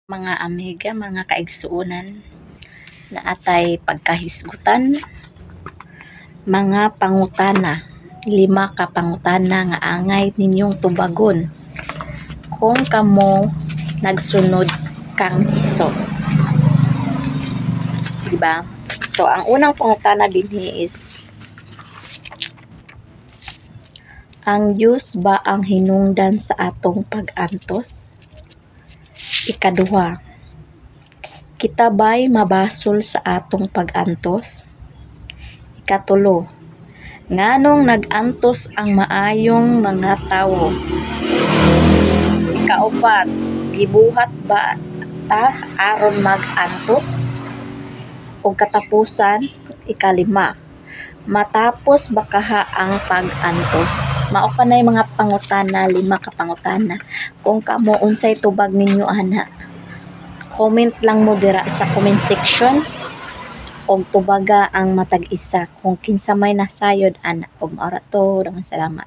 Mga amiga, mga kaigsuonan, naatay pagkahisgutan, mga pangutana, lima ka pangutana nga angay ninyong tubagon kung kamo nagsunod kang Hesus. Di ba? So ang unang pangutana dinhi is, ang Dios ba ang hinungdan sa atong pag-antos? Ikaduha, kita ba'y mabasol sa atong pag-antos? Ikatulo, nganong nag-antos ang maayong mga tawo? Ikaupat, gibuhat ba ta aron mag-antos? Ug katapusan, ikalima, matapos ba kaha ang pag-antos? Mao kanay mga pangutana, lima ka pangutana. Kung kamo, unsay tubag ninyo ana? Comment lang mo dira sa comment section og tubaga ang matag isa kung kinsa may nasayod ana. Ug mao ra to, daghang salamat.